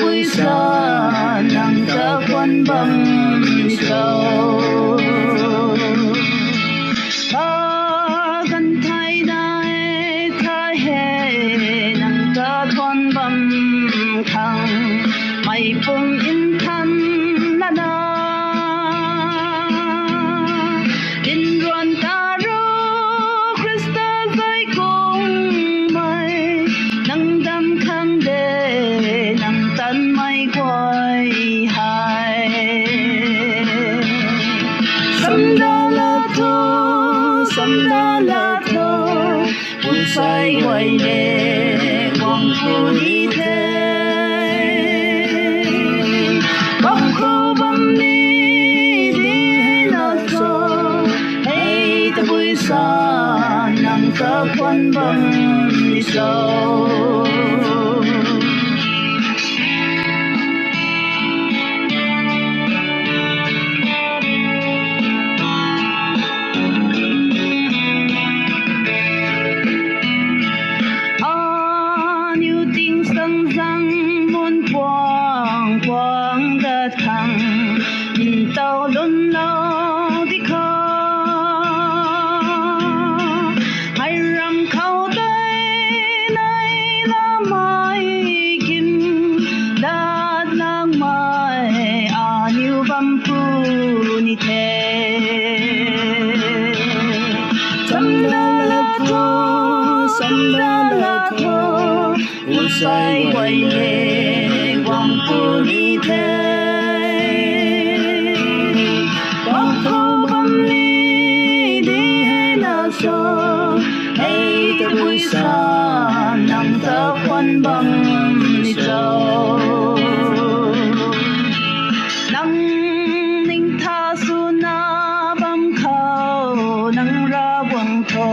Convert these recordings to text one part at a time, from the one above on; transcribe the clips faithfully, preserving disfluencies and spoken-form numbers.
Pui sa nang ta khwan bam ni cho. Kaganv thei nai thei hei nang ta khwan bam khang, mei pum nthan lana dinc ruan ta ru Khrista zay kungmei, nang dam khang de, nang tanmei guay hei. Samda la tho, samda la tho, pui sai guay le, guang puni the. Bam khou bam ni di hei na cho, hei tabui sa nang ta khwan bam ni cho. Aniu ting sang zang mun puang puang dat khang, ntaw lwmlou di kha. Hei ram khou tei nai lamei kim dat langmei aniu bam puni the. Samda la tho, samda la tho, pui sai guay le, guang puni the. Bam khou bam ni di hei na cho, hei tabui sa nang ta khwan bam ni cho. Nang ningtha swna bam khou nang Ravguangc tho,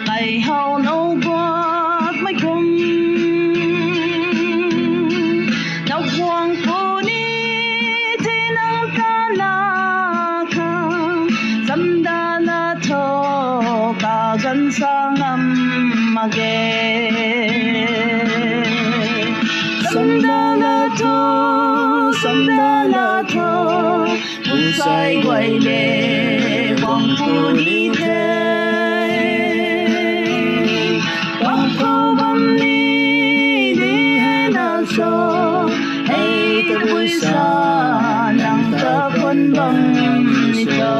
kai how now guatmei kum, now guang puni the nang ta la khang. Samda la tho, kaganv sa ngam mak ge. Samda la tho, samda la tho, pui sai guay le, guang puni the. Bam khou bam ni di hei na cho, hei tabui sa nang ta khwan bam ni cho.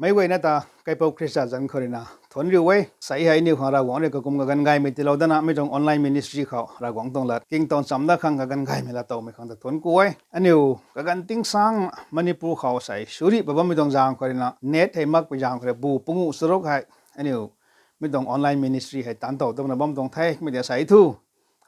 Meic guayna ta kaipouc Khrista zanc khou ruina thuanc riu e. Sei hei aniu khang Ravguangc rui kakum kaganv gaymei tiilou dana mi tuang online ministry khou Ravguangc tuang lat king tuang chamv dat khang kaganv gaymei laatowmei khang ta thuanc ku e. Aniu kaganv tingsaeng Manipur khou sei suri pat bammei tuang zaeng khou ruina net hei makpui zaeng khou rui bu panguh charuk hei aniu mi tuang online ministry hei taanc tow tamna bam tuang the. Mei ta sei thu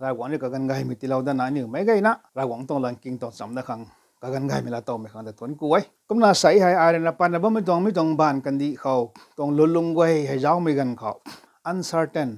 Ravguangc rui kaganv gaymei tiilou dana aniu meic guayna Ravguangc tuang lat king tuang chamv dat khang kaganv gaymei laatowmei khang ta thuanc ku e. Kumna sei hei ai ruina patna bammei tuang mi tuang baanv kandih khou tuang lungc guay hei zaumei ganv khou uncertain,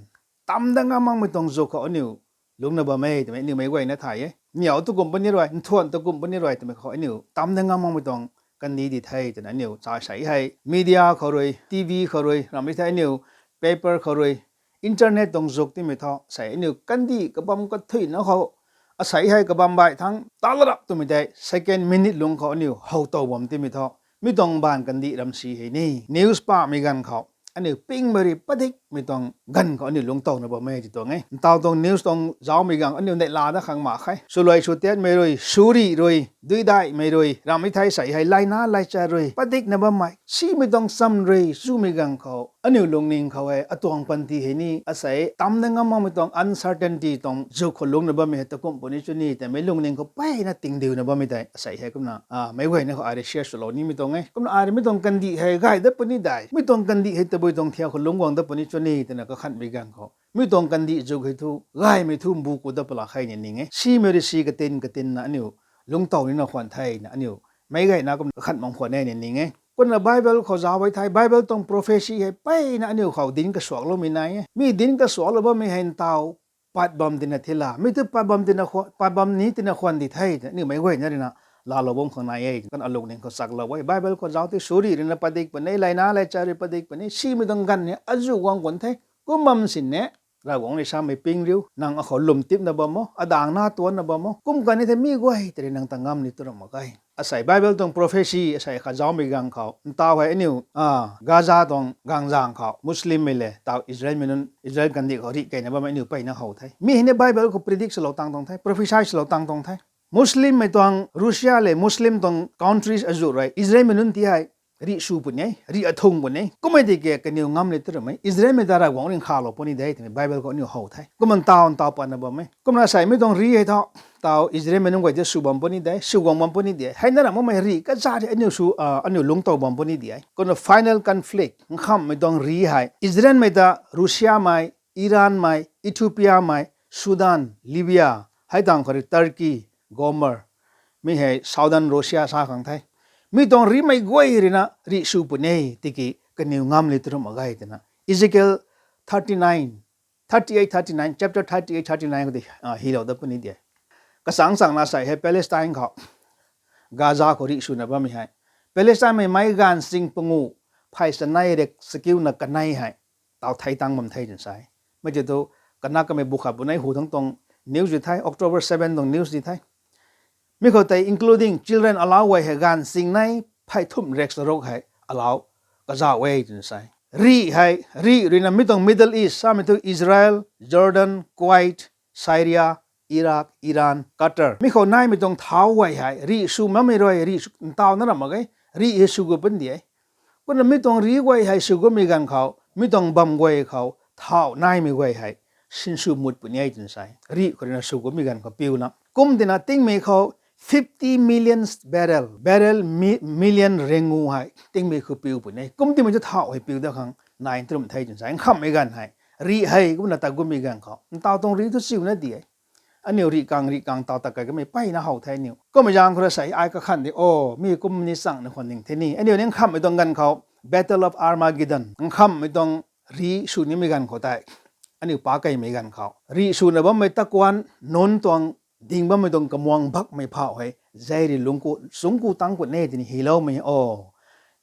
tam dat ngam makmei tuang zuk khou aniu lungcna bam e twmei aniu meic guayna thay e. Niw tu kum puni rui, nthuan tu kum puni rui twmei khou aniu tam dat ngam makmei tuang kandih di the twna aniu cha sei hei media khou rui, TV khou rui, ramh ri thei aniu paper khou rui, internet tuang zuk timei thu sei aniu kandih kabam kathuina khou asei hei kabam baih thangc talarap twmei tei second minute lungc khou aniu how tow bam timei thu mi tuang baanv kandih ramsi hei ni news pamei ganv khou aniu pingmei rui padikmei tuang ganv khou aniu lungctowna bam e ti tuang e. Ntaw tuang news tuang zaumei ganv aniu neihla dat khang mak khe. Swluai swtiatmei rui, suri rui, duidaihmei rui, ramh ri thei sei hei laina laicha rui padikna bammei simei tuang cham rui chumei ganv khou aniu lungning khou hei atuang panty hei ni asei tam dat ngam makmei tuang uncertainty tuang zuk khou lungcna bammei hei takum puni chu ni twmei lungning khou peyna tingdiuna bammei tei asei hei kumna meic guayna khou ai rui share swlou nimei tuang e. Kumna ai rui mi tuang kandih hei gay dat puni dei, mi tuang kandih hei tabui tuang thiak khou lungc guang dat puni chu ni twna kakhanhmei ganv khou mi tuang kandih zuk hei thu gaymei thu mbu ku dat pala khe ni ning e. Simei rui si katin katinna aniu lungctow nina khwan thena aniu meic guayna kum kakhanhmei khwan e ni ning e. Kumna Bible khou zauc e thei Bible tuang prophecy hei peyna aniu khou dinc kasuakloumei nai e. Mi dinc kasuaklou bammei hei ntaw pat bam tina thila, mi tu pat bam tina khwan, pat bam ni tina khwan di the twna aniu meic guayna ruina laalou bam khang nai e. Kan alungning khou chaklou e. Bible khou zauc tei suri rui na padik puni, laina laicha rui padik puni, simei tuang ganv hei azuh guang khwan the. Kum bam sini, Ravguangc rui samei ping riu, nang akhou lwm tipna bam o, adaeng na tuanna bam o, kum kan ni the mi guay tei rui nang ta ngam ni tu ram mak ge. Asei Bible tuang prophecy, asei kha zaumei ganv khou, ntaw hei aniu, Gaza tuang gangzang khou, Muslimmei le, taw Israelmei nunc, Israel kandih khou rih keyna bammei aniu mpeyna how the. Mi hei ni Bible khou predict swlou tang tuang the, prophecy swlou tang tuang the. Muslimmei tuang Russia le Muslim tuang countries azuh rui Israelmei nunc ti hei rih sw puni e, rih athung puni e. Kummei di ke kaniw ngam le tu ramei, Israelmei ta Ravguangc ringkhalou puni de, twmei Bible khou aniu how the. Kumna ntaw ntaw patna bam e. Kumna asei mi tuang rih hei thu, taw Israelmei nunc guay de sw bam puni de, sw guang bam puni de. Hei na ram makmei rih kaza rui aniu sw, aniu lungctow bam puni de. Kumna final conflict, nkhamhmei tuang rih hei, Israelmei ta Russiamei, Iranmei, Ethiopiamei, Sudan, Libya, hei tang khou rui Turkey, Gomer, mi hei Southern Russia sa khang the. Mi tuang rihmei guay rui na rih sw puni e, tiki kaniw ngam le tu ram mak ge twna Ezekiel thirty-nine, thirty-eight, thirty-nine, chapter thirty-eight, thirty-nine khou di, hylou dat puni de. Kachang changna asei hei Palestine khou, Gaza khou rih swna bammei hei, Palestinemei meic gaanv sing pangu, phey chanei rek chakiuna kanei hei, taw thei tang bam the twna sa e. Mei tei tu, kana kamei bu khat bu nei hu thangc tuang news di the, October seven tuang news di the. Mi khou tei including children alauc guay hei gaanv sing nei phey thumh rek charuk hei alauc kazauh e twna sa e. Rih hei, rih rui na mi tuang Middle East, samei thu Israel, Jordan, Kuwait, Syria, Iraq, Iran, Qatar, mi khou naimei tuang thau guay hei rih sw makmei rui rih sw ntaw na ram mak ge, rih hei sw gu puni de. Kumna mi tuang rih guay hei sw gumei ganv khou, mi tuang bam guay khou thau naimei guay hei sinsw mut puni e twna sa e. Rih khou rui na sw gumei ganv khou piuna, kum tina tingmei khou fifty million barrel, barrel mi-, million rengu hei tingmei khou piu puni e. Kum timei thu thau hei piu dat khang nai tu ram the twna sa e. Nkhamhmei ganv hei, rih hei kumna ta gumei ganv khou, ntaw tuang rih thu chiuna di e. Aniu rih kang rih kang taw ta kai kamei mpeyna how the aniu. Kummei zaeng khou rui asei ai kakhan di, o, mi kum ni chang na khwan ning the ni. Aniu ni nkhamhmei tuang ganv khou, Battle of Armageddon, nkhamhmei tuang rih sw nimei ganv khou tei, aniu pa keymei ganv khou, rih swna bammei takuan nunc tuang, ding bammei tuang kamuang bakmei phau hei, zei rui lungc ku, sungc ku tang ku ne tini hyloumei o.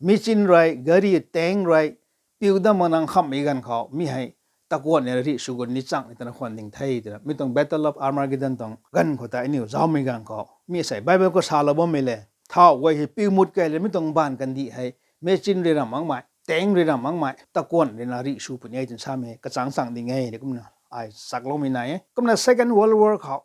Machine rui, gari, tank rui, piu dat mak na nkhamhmei ganv khou, mi hei takuan ni rih sw gu ni chang ni twna khwan ning the twna, mi tuang Battle of Armageddon tuang ganv khou tei aniu zaumei ganv khou, mi asei Bible khou salou bammei le, thau guay hei piu mut key le mi tuang baanv kandih hei, machine rui ram makmei, tank rui ram makmei, takuan rui na rih sw puni e twna samei kachang chang ding e, ni kumna ai chakloumei nai e. Kumna Second World War khou,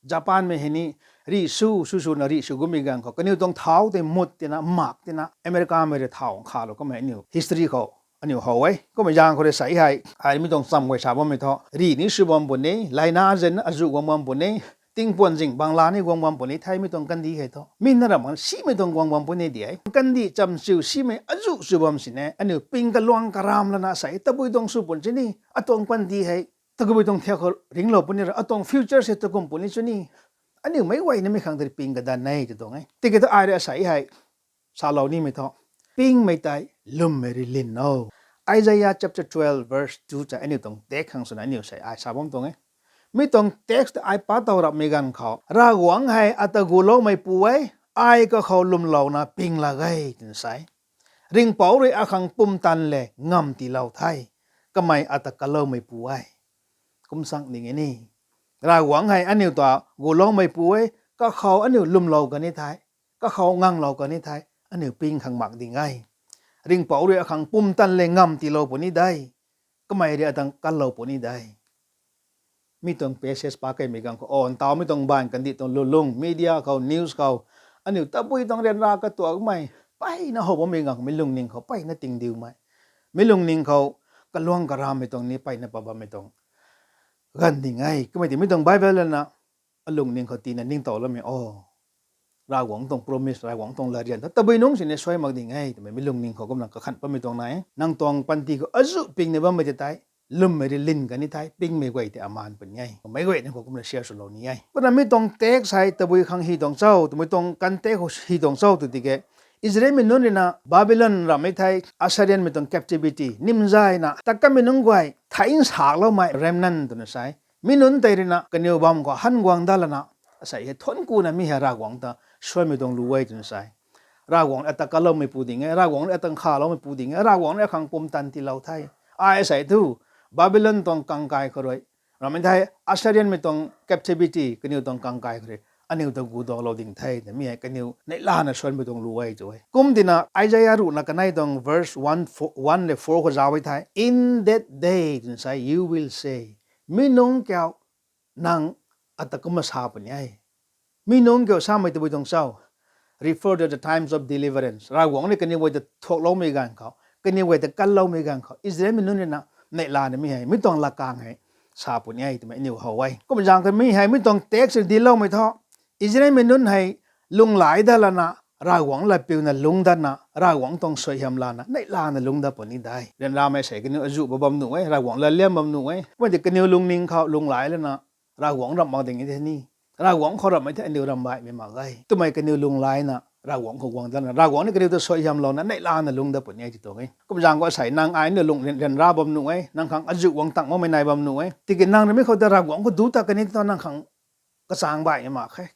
Japanmei hei ni rih sw, sw swna rih sw gumei ganv khou, kaniw tuang thau tei mut tina, mak tina, Americamei rui thau nkhalou kamei aniu history khou aniu how e. Kummei zaeng khou rui asei hei, ai mi tuang cham guay sa bammei thu, rih ni sw bam puni, laina zen azuh guang bam puni, tingpuan zing bangla ni guang bam puni the, mi tuang kandih hei thu. Mi na ram mak simei tuang guang bam puni di e. Kandih chamchiu simei azuh sw bam sini, aniu ping kaluang karam lana asei tabui tuang sw puni sini, atuang panty hei, takumei tuang thiak khou ringlou puni ra, atuang future se takum puni sini. Aniu meic guay na mi khang tei ping kadan e tw tuang e. Tiki thu ai rui asei hei salou nimei thu, pingmei tei lwmmei rui lin o. Isaiah chapter twelve verse two tei aniu tuang text khang swna aniu sei ai sa bam tuang e. Mi tuang text tei ai pa tow rapmei ganv khou, Ravguangc hei ata guloumeipu e, ai kakhou lwmlouna ping lak ge twna sa e. Ringhpouc rui akhang pumtan le ngamv tiilou the, kamei ata kaloumeipu e. Kum chang ding e ni. Ravguangc hei aniu ta guloumeipu e, kakhou aniu lwmlou kan ni the, kakhou nganglou kan ni the, aniu ping khang mak ding e. Ringhpouc rui akhang pumtan le ngamv tiilou puni de, kamei rui ata kalou puni de. Mi tuang passage pa keymei ganv khou, o, ntaw mi tuang baanv kandih tuang lulung, media khou, news khou, aniu tabui tuang ryanra katuakmei mpeyna how bammei ganv khou, mi lungning khou mpeyna tingdiumei, mi lungning khou kaluang karammei tuang ni mpeyna pat bammei tuang ganv ding e. Kummei tei mi tuang Bible lana alungning khou tina ningtow loumei o, Ravguangc tuang promise, Ravguangc tuang latryan ta tabui nungc sini suai mak ding e twmei mi lungning khou kumna kakhan patmei tuang nai e. Nang tuang panty khou azuh ping ni bammei tei tei, lwmmei rui lin kan ni the, pingmei guay tei amaan puni e. Meic guay nang khou kumna share swlou ni e. Kumna mi tuang text hei tabui khang hy tuang cho, twmei tuang context khou hy tuang cho tw tiki, Israelmei nunc rui na Babylon rammei thei, Assyrianmei tuang captivity nimzayna ta kanmei nunc guay thei nsakloumei remnant twna sa e. Mi nunc tei rui na kaniw bam khou han guang dat lana, asei hei thuanc kuna mi hei Ravguangc ta suanmei tuang lu e twna sa e. Ravguangc rui ata kanloumeipu ding e, Ravguangc rui ata nkhaloumeipu ding e, Ravguangc rui akhang pumtan tiilou the. Ai sei thu, Babylon tuang kangkai khou rui, ramei thei Assyrianmei tuang captivity, kaniw tuang kangkai khou rui aniu ta gudaklou ding the twmei hei kaniw neihlana suanmei tuang lu e tw e. Kumtina Isaiah ruhna kanei tuang verse one, four, one le four khou zauc e thei, In that day, twna sa e, you will say, mi nungc kiu nang ata kumna sa puni e. Mi nungc kiu samei tabui tuang cho? Refer to the times of deliverance. Ravguangc rui kaniw guay ta thuakloumei ganv khou, kaniw guay ta kanloumei ganv khou, Israelmei nunc rui na neihlana mi hei, mi tuang lakang hei sa puni e twmei aniw how e. Kumzaeng khou mi hei, mi tuang text rui dincloumei thu, Israelmei nunc hei lunglai dat lana, Ravguangc latpiuna lungc datna, Ravguangc tuang suaihiam lana, neihlana lungc dat puni de. Ryanramei sei kaniw azuh bam nuh e, Ravguangc latliam bam nuh e. Kummei tei kaniw lungning khou lunglai lana, Ravguangc ramh mak ding e the ni, Ravguangc khou ramhmei the aniw ramh baihmei mak e twmei kaniw lunglaina, Ravguangc khou guang datna, Ravguangc ni kaniw ta suaihiamlouna, neihlana lungc dat puni e ti tuang e. Kumzaeng khou asei nang ai ni lung ryan, ryanra bam nuh e, nang khang azuh guang tang makmei nai bam nuh e. Tiki nang rui mi khou ta Ravguangc khou duc ta kani thu nang khang kachang baihmei mak khe.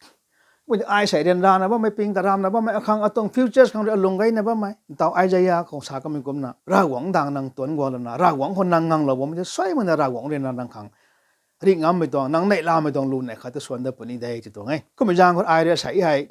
Kummei tei ai sei ryanrana bammei, ping taramna bammei, akhang atuang futures khang rui alung gayna bammei, ntaw Isaiah khou sa kamei kumna, Ravguangc dang nang tuanc guang lana, Ravguangc khou nang nganglou bammei tei suaimana Ravguangc rui na nang khang ringh ngammei tuang, nang neihlamei tuang lu neih khat ta suan dat puni de ti tuang e. Kumzaeng khou ai rui asei hei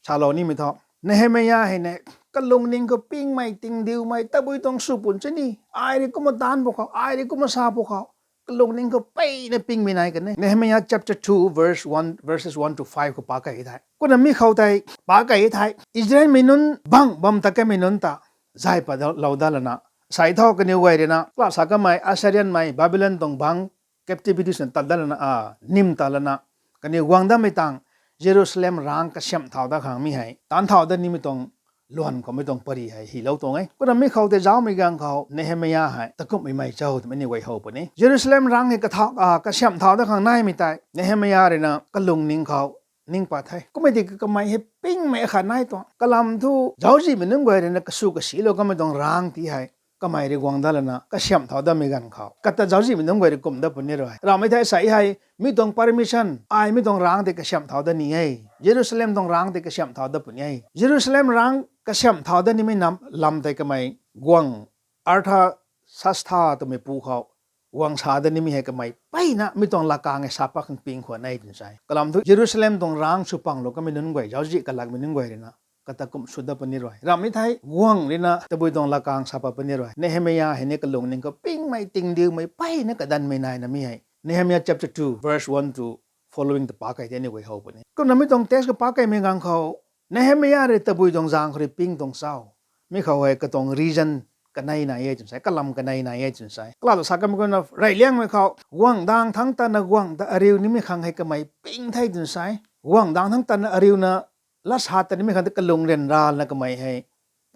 salou nimei thu, Nehemiah hei ne, kalungning khou pingmei, tingdiumei tabui tuang sw pun sini, ai rui kumna taanc pwkhou, ai rui kumna sa pwkhou, kalungning khou peyna pingmei nai kan e. Nehemiah chapter two, verse one, verses one to five khou pa kei the. Kumna mi khou tei pa kei the, Israelmei nunc bangc bam ta kamei nunc ta zay pat lou dat lana, sei thu kaniw guay rui na kala sa kamei Assyrianmei Babylon tuang bangc captivity swn tat dat lana, a, nim tat lana, kaniw guang datmei tang Jerusalem rangc kasiamh thau dat khang mi hei taanc thau dat nimei tuang luan khoumei tuang pary hei hylou tuang e. Kumna mi khou tei zaucmei ganv khou Nehemiah hei takumhmei mei cho twmei aniw guay how puni. Jerusalem rangc hei kathau, a, kasiamh thau dat khang naimei tei Nehemiah rui na kalungning khou ning pat the. Kummei tiki kamei hei pingmei akhat nai tuang. Kalam thu zauczihmei nunc guay rui na kasu kasilou kamei tuang rangc ti hei kamei rui guang dat lana kasiamh thau datmei ganv khou, kata zauczihmei nunc guay rui kum dat puni rui, ramhmei thei sei hei mi tuang permission, ai mi tuang rangc tei kasiamh thau dat ni e, Jerusalem tuang rangc tei kasiamh thau dat puni e. Jerusalem rangc kasiamh thau dat nimei nam lam tei kamei guangc Arthashasta twmeipu khou guang sa dat nimei hei kamei peyna mi tuang lakang hei sa pat khang ping khwan e twna sa e. Kalam thu Jerusalem tuang rangc sw panglou kamei nunc guay, zauczih kalakmei nunc guay rui na kata kum sw dat puni rui, ramhmei thei guangc rui na tabui tuang lakang sa pat puni rui, Nehemiah hei ni kalungning khou pingmei, tingdiumei, peyna kadanmei naina mi hei Nehemiah chapter two, verse one to following ta pa kei tei aniw guay how puni. Kumna mi tuang text khou pa keimei ganv khou Nehemiah rui tabui tuang zaeng khou rui ping tuang cho? Mi khou hei katuang reason kanei nai e twna sa e, kalam kanei nai e twna sa e. Kala ta sa kamei kumna, reyliangmei khou guangc daeng thangc tana guangc ta ariu nimei khang hei kamei ping the twna sa e. Guangc daeng thangc tana ariuna lat sa ta nimei khang tei kalung ryanrana kamei hei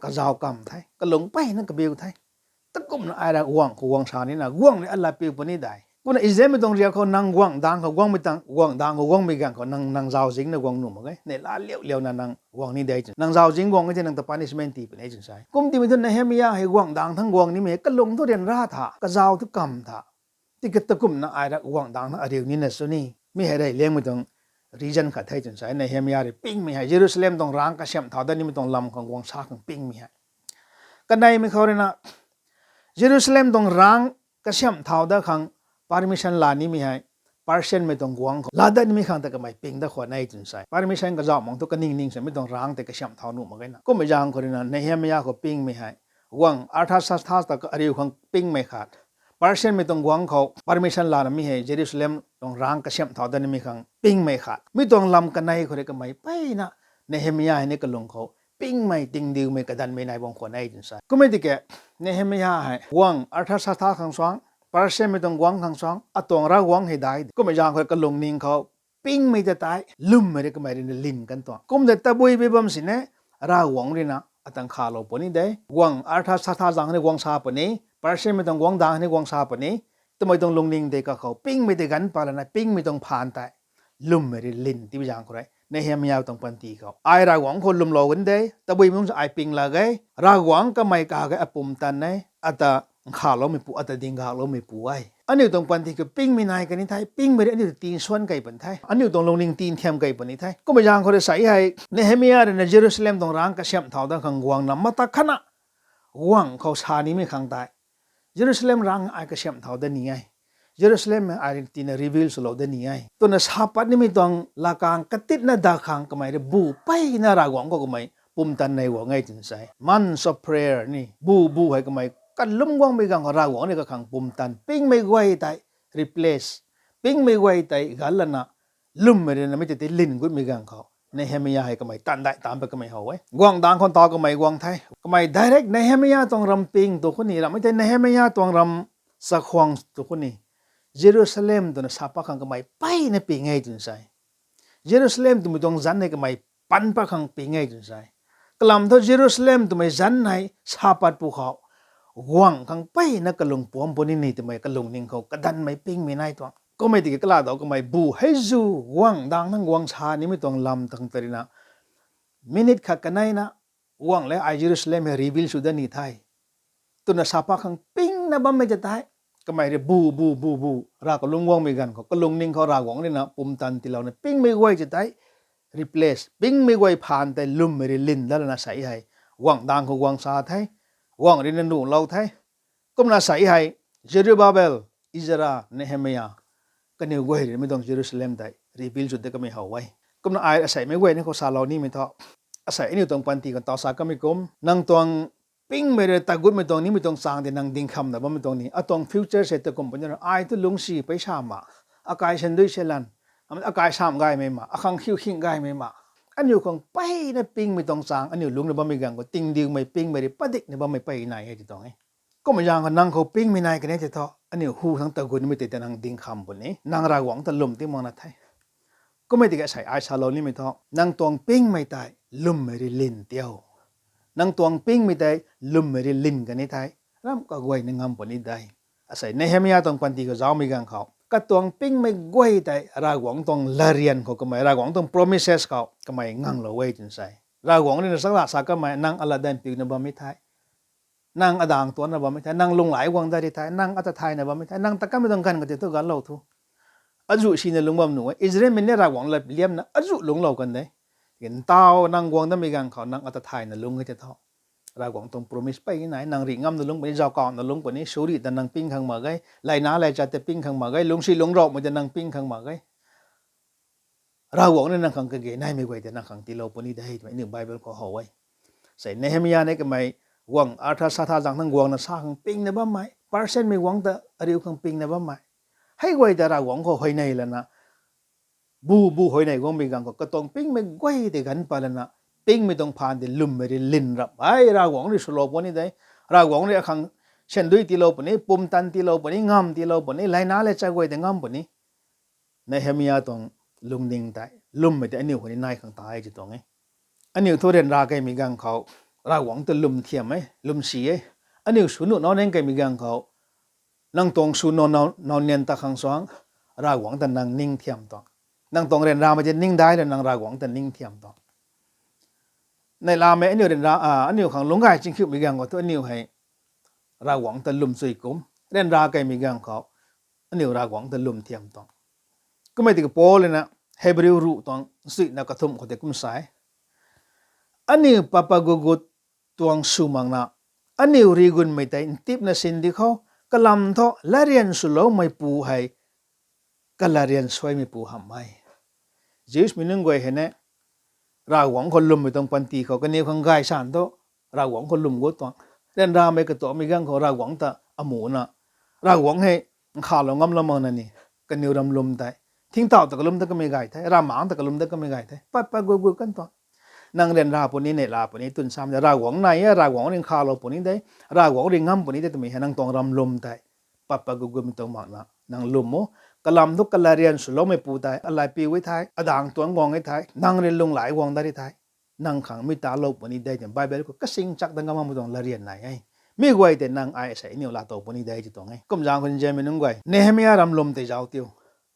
kazauh kamv the, kalung peyna kabiu the. Takumna ai ra guangc khou guang sa nina, guangc rui alat piu puni de. Kumna Israelmei tuang riak khou nang guangc daeng khou guangmei tang, guangc daeng khou guangmei ganv khou nang, nang zauczingna guang nuh mak e. Neihla liauliauna nang guang ni de twna, nang zauczing guang e thei nang ta punishment tii puni twna sa e. Kumtimei thu Nehemiah hei guangc daeng thangc guang nimei hei kalung thu ryanra tha, kazauh thu kamv tha. Tiki takumna ai ra guangc daeng thangc ariu nina sw ni? Mi hei reyliangmei tuang reason khat the twna sa e. Nehemiah rui pingmei hei Jerusalem tuang rangc kasiamh thau dat nimei tuang lam khang guang sa khang pingmei hei. Kaneimei khou rui na Jerusalem tuang rangc kasiamh thau dat khang permission la nimei hei Persianmei tuang guangc khou laa dat nimei khang ta kamei ping dat khwan e twna sa e. Permission kazauh mang thu kaning ning samei tuang rangc tei kasiamh thau nuh mak e na. Kummei zaeng khou rui na Nehemiah khou pingmei hei guangc Arthashasta ta ariu khang pingmei khat, Persianmei tuang guangc khou permission lana mi hei Jerusalem tuang rangc kasiamh thau dat nimei khang pingmei khat. Mi tuang lam kanei khou rui kamei peyna Nehemiah hei ni kalung khou pingmei, tingdiumei, kadanmei nai bam khwan e twna sa e. Kummei tiki Nehemiah hei guangc Arthashasta khang suang, Persianmei tuang guangc khang suang, atuang Ravguangc hei dai. Kummei zaeng khou kalungning khou pingmei ta tei lwmmei rui kamei rui na lyn kan tuang. Kumna tabui bi bam sini, Ravguangc rui na ata nkhavlou puni de. Guangc Arthashasta zaeng ni guang sa puni, Persianmei tuang guangc daeng ni guang sa puni twmei tuang lungning tei kakhou pingmei tei ganv pat lana pingmei tuang phaan tei lwmmei rui lyn tibi zaeng khou rui Nehemiah tuang panty khou ai Ravguangc khou lwmlou kan de, tabui mung sa ai ping lak ge, Ravguangc kamei kage apumtan e, ata nkhavloumeipu, ata dinggakhloumeipu e. Aniu tuang panty khou pingmei nai kani the, pingmei rui aniu ta tinsuan kei puni the. Aniu tuang lungning tinthiam kei puni the. Kummei zaeng khou rui sa hei, Nehemia rui na Jerusalem tuang rangc kasiamh thau dat khang guangna mata khatna guang khou sa nimei khang tei, Jerusalem rangc ai kasiamh thau dat ni e. Jerusalem ai tina rebuild swlou dat ni e twna sa pat nimei tuang lakang katitna dat khang kamei rui bu peyna Ravguangc khou kamei pumtan nei guang e twna sa e. Months of prayer ni bu bu hei kamei kalum guangmei ganv khou Ravguangc rui kakhang pumtan pingmei guay tei replace, pingmei guay tei gan lana lwmmei rui na mi tei tei lin gutmei ganv khou Nehemia hei kamei tan dai tan pat kamei how e. Guangh dang khou tau kamei guang the. Kamei direct Nehemia tuang ram ping tu khou ni, rammei tei Nehemia tuang ram chakhwang tu khou ni, Jerusalem twna sa pat khang kamei peyna ping e twna sa e. Jerusalem twmei tuang zanc hei kamei pan pat khang ping e twna sa e. Kalam thu Jerusalem twmei zanc hei sa pat pwkhou guang khang peyna kalung puam puni ni twmei kalungning khou kadanmei pingmei nai tuang. Kummei tiki kala dau kamei bu hei zu guangh dang nang guang sa nimei tuang lam tang tarina minute khat kaneina guang le ai Jerusalem hei rebuild sw dat ni the twna sa pat khang pingna bammei ta tei, kamei rui bu bu bu bu Rav kalum guangmei ganv khou kalungning khou Ravguangc rui na pumtan tiilouna pingmei guay ta tei replace, pingmei guay phaan tei lwmmei rui lin dat lana sa hei guangh dang khou guang sa the, guangh rui na nuhlou the. Kumna sa hei Zerubbabel, Ezra, Nehemia, kaniw guay rui mi tuang Jerusalem tei rebuild sw dat kamei how e. Kumna ai aseimei guay ni khou salou nimei thu, asei aniu tuang panty khou tau sa kamei kum, nang tuang pingmei rui ta gutmei tuang nimei tuang chang tei nang dingkhamna bammei tuang ni, atuang future se ta kum puni ra, ai tu lungcsi pei sa ma, akai sandui se lan, akai sam gaymei ma, akhang khiu khing gaymei ma, aniu khang peyna pingmei tuang chang aniu lungcna bammei ganv khou tingdiumei pingmei rui padikna bammei pey nai e ti tuang e. Kummei zaeng khou nang khou pingmei nai kani tei thu aniu hu thangc ta gutmei tei ta nang dingkham puni, nang Ravguangc ta lwm ti makna the. Kummei tiki asei ai salou nimei thu, nang tuang pingmei tei lwmmei rui lin tiau, nang tuang pingmei tei lwmmei rui lin kani thei, ram kaguay ni ngam puni de. Asei Nehemia tuang panty khou zaumei ganv khou katuang pingmei guay tei Ravguangc tuang latryan khou kamei, Ravguangc tuang promises khou kamei nganglou e twna sa e. Ravguangc rui na chakla sa kamei, nang alatdanv piuna bammei the, nang adang tuanna bammei the, nang lunghlaic guang dat ri the, nang ata thayna bammei the, nang ta kanmei tuang ganv kati thu ganlou thu, azuh sina lungc bam nuh e. Israelmei ni Ravguangc lat liamna azuh lungclou kan de. Ntau nang guang datmei ganv khou nang ata thayna lungc e tei thu, Ravguangc tuang promise pey nai, nang rih ngamna lungc puni, zaukauna lungc puni, suri ta nang ping khang mak ge, layna laychat ta ping khang mak ge, lungcsi lungcrauhmei ta nang ping khang mak ge. Ravguangc rui nang khang kage naimei guay tei nang khang tiilou puni de twmei aniu Bible khou how e. Sei Nehemia ni kamei guang Arthashasta zaeng thangc guangna sa khang pingna bammei, Persianmei guangc ta ariu khang pingna bammei, hei guay ta Ravguangc khou huayney lana, bu bu huayney guangmei ganv khou katuang pingmei guay tei ganv pat lana, pingmei tuang phaan tei lwmmei rui lin rap e, Ravguangc rui swlou puni de, Ravguangc rui akhang sandui tiilou puni, pumtan tiilou puni, ngam tiilou puni, layna laychat guay tei ngam puni. Nehemia tuang lungning tei lwmmei tei aniu khou ni nai khang ta e ti tuang e. Aniu thu ryanra kaimei ganv khou Ravguangc ta lwm thiam e, lwmsi e. Aniu sw nuh nau ning kaimei ganv khou, nang tuang sw nau, nau, nau nian ta khang suang, Ravguangc ta nang ning thiam tuang. Nang tuang ryanramei tei ning dai lana nang Ravguangc ta ning thiam tuang. Neihlamei aniu ryanra, a, aniu khang lungc gay chingkhiumei ganv khou thu aniu hei Ravguangc ta lwm chui kum, ryanra kaimei ganv khou aniu Ravguangc ta lwm thiam tuang. Kummei tiki Paul rui na Hebrew ruh tuang nchuina kathumh khou tei kum sa e, aniu patpat gutgut tuang sw makna, aniu rigunmei tei ntipna sin di khou, kalam thu latryan swloumeipu hei kalatryan suaimeipu hamh e. Jews mei nunc guay hei ne, Ravguangc khou lwmmei tuang panty khou kaniw khang gay san thu Ravguangc khou lwm gut tuang. Ryanramei katuakmei ganv khou Ravguangc ta amuna, Ravguangc hei nkhavlou ngamlou makna ni, kaniw ram lwm tei, thingtauh ta kalwm dat kamei gay the, ravmaengc ta kalwm dat kamei gay the, patpat gutgut kan tuang. Nang ryanra puni, neihla puni, twn sam de, Ravguangc nai e, Ravguangc rui nkhavlou puni de, Ravguangc rui ngam puni de twmei hei nang tuang ram lwm tei patpat gutgutmei tuang makna nang lwm o. Kalam thu kalatryan swloumeipu tei alaipiu e thei, adang tuang guang e thei, nang rui lunghlaic guang dat ri thei, nang khang mi talou puni de twna Bible khou kasing chak dat ngam makmei tuang latryan nai e. Mi guay tei nang ai sei aniu laa tow puni de ti tuang e. Kumzaeng khou nzianmei nunc guay, Nehemia ram lwm tei zauc tiu.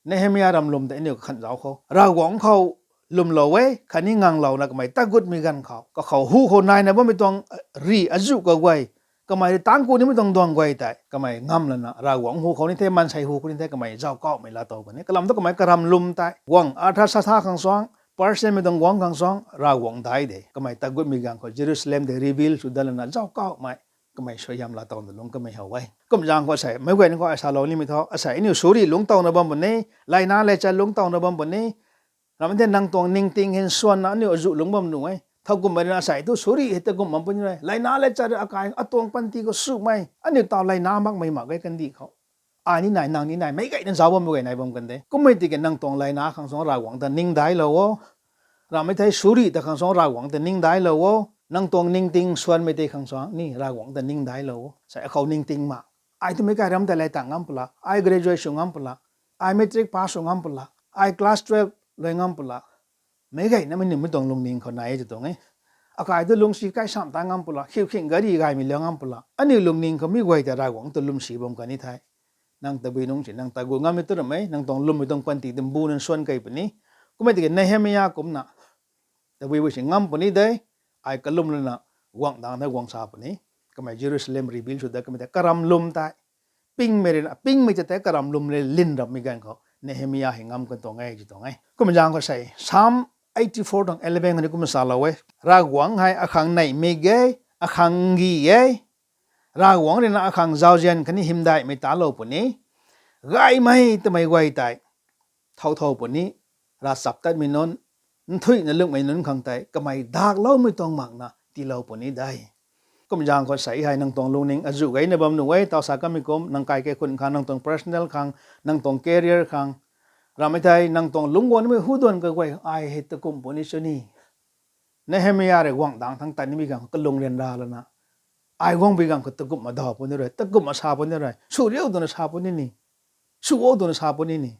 Nehemia ram lwm tei aniu kakhanh zauc khou, Ravguangc khou lwmlou e khatni nganglouna kamei tat gutmei ganv khou, kakhou hu khou naina bammei tuang rih azuh kaguay Kamei rui tangc ku nimei tuang duang guay tei kamei ngam lana Ravguangc hu khou ni the, maansei hu khou ni the, kamei zauckauhmei laatow kan e. Kalam thu kamei karam lwm tei guangc Arthashasta khang suang, Persiamei tuang guangc khang suang Ravguangc dai de. Kamei tagutmei ganv khou Jerusalem tei rebuild sw dat lana zauckauhmei, kamei suaihiam laatow na lungc kamei how e. Kum zaeng khou asei meic guayna khou ai salou nimei thu, asei aniu suri lungc towna bam puni, layna lechat lungc towna bam puni. Ramei the nang tuang ningting hei swanna aniu azuh lungc bam nuh e. Thowkumhmei rui na asei thu suri hei takumh bam puni rui, layna lechat rui akai atuang panty khou sumei, aniu taw layna makmei mak ge kandih khou. Ai ni nai, nang ni nai, meic guayna zauc bammei guay nai bam kan de. Kummei tiki nang tuang layna khang suang Ravguangc ta ningdailou o. Ramei thei suri ta khang suang Ravguangc ta ningdailou o. Nang tuang ningting swanmei tei khang suang ni Ravguangc ta ningdailou o. Sa akhou ningting ma, ai twmei kai ram tei lay tang ngam pula, ai graduate sw ngam pula, ai matric pass sw ngam pula, ai class twelve lui ngam pula, meic guayna mei nimei tuang lungning khou nai e tw tuang e. Akai tu lungcsi kai sam ta ngam pula, khiukhing gari gaymei liang ngam pula, aniu lungning khou mi guay tei Ravguangc ta lwmsi bam kan ni the. Nang tabui nungc si nang tagut ngammei tu ramei, nang tuang lwmmei tuang panty tei mbu nunc swan kei puni. Kummei tiki Nehemia kumcna tabui bu si ngam puni de. Ai kalwm lana guangc dang the guang sa puni. Kamei Jerusalem rebuild sw dat kamei tei karam lwm tei pingmei rui na, pingmei tei tei karam lwm rui lin rammei ganv khou Nehemia hei ngam kan tuang e tw tuang e. Kum zaeng khou sei Psalm eighty-four tuang eleven khou ni kum salou e. Ravguangc hei akhang neihmei ge, akhang nggi e. Ravguangc rui na akhang zauzian khatni hymdaihmei talou puni. Gaymei twmei guay tei thow thow puni, ravchaptatmei nunc, nthuihna lungmei nunc khang tei kamei dakloumei tuang makna tiilou puni de. Kum zaeng khou sei hei nang tuang lungning azuh gayna bam nuh e, taw sa kamei kum, nang kai kaikhunc khang, nang tuang personal khang, nang tuang career khang. Ramei thei nang tuang lungc guang nimei hu duan kaguay, ai hei takumh puni sw ni. Nehemia rui guangc dang thangc tat nimei ganv khou kalung ryanra lana, ai guangmei ganv khou takumhna daw puni rui, takumhna sa puni rui, sw riu twna sa puni ni, sw o twna sa puni ni.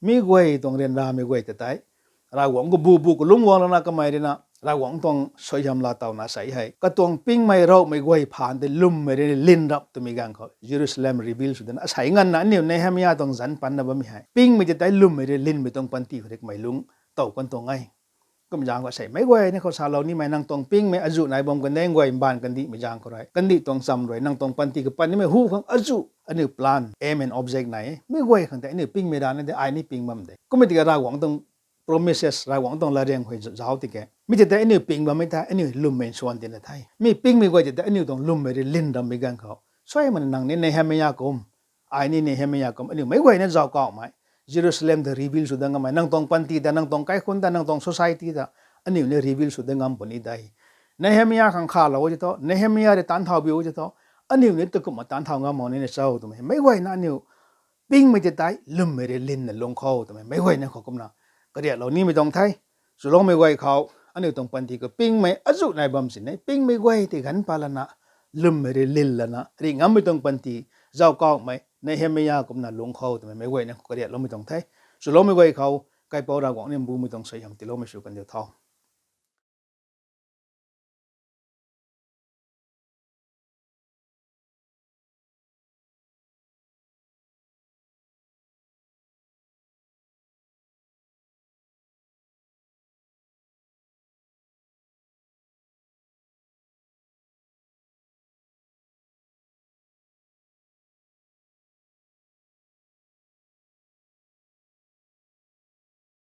Mi guay tuang ryanramei guay tei tei Ravguangc khou bu bu kalungc guang lana kamei rui na Ravguangc tuang suaihiam laatowna sei hei katuang pingmei ravmei guay phaan tei lwmmei rui lin rap twmei ganv khou Jerusalem rebuild sw dana asei nganvna aniu Nehemia tuang zanc panna bammei hei pingmei tei tei lwmmei rui linmei tuang panty khou rui kamei lungc tow kan tuang e. Kum zaeng khou sei meic guayna khou salou nimei nang tuang pingmei azuh nai bam kan de, guay mbaanv kandihmei zaeng khou rui, kandih tuang cham rui nang tuang panty kapat nimei hu khang azuh aniu plan, aim and object nai e. Mi guay khang tei aniu pingmei rana de, ai ni ping bam de. Kummei tiki Ravguangc tuang promises, Ravguangc tuang latkaeng khou zauc tiki mi tei tei aniu ping bammei thei aniu lwmmei swan tina the. Mi pingmei guay tei tei aniu tuang lwmmei rui lin rammei ganv khou suaimana nang ni Nehemia kum, ai ni Nehemia kum, aniu meic guayna zauckauhmei, Jerusalem ta rebuild sw dat ngammei, nang tuang panty ta, nang tuang kaikhunc ta, nang tuang society ta aniu ni rebuild sw dat ngam puni de. Nehemia khang khalou o ti thu, Nehemia rui taanc thau bi o ti thu, aniu ni takumhna taanc thau ngam mak nina cho twmei meic guayna aniu pingmei tei tei lwmmei rui linna lungc khou twmei meic guayna khou kumna kariaklou nimei tuang the. Swloumei guay khou, aniu tuang panty khou pingmei azuh nai bam sini, pingmei guay tei ganv pat lana, lwmmei rui lin lana ri ngammei tuang panty zauckauhmei Nehemia kumna lungc khou twmei meic guayna khou kariakloumei tuang the. Swloumei guay khou, Kaipouc Ravguangc ni mbumei tuang suaihiam tiiloumei sw kan diu tho.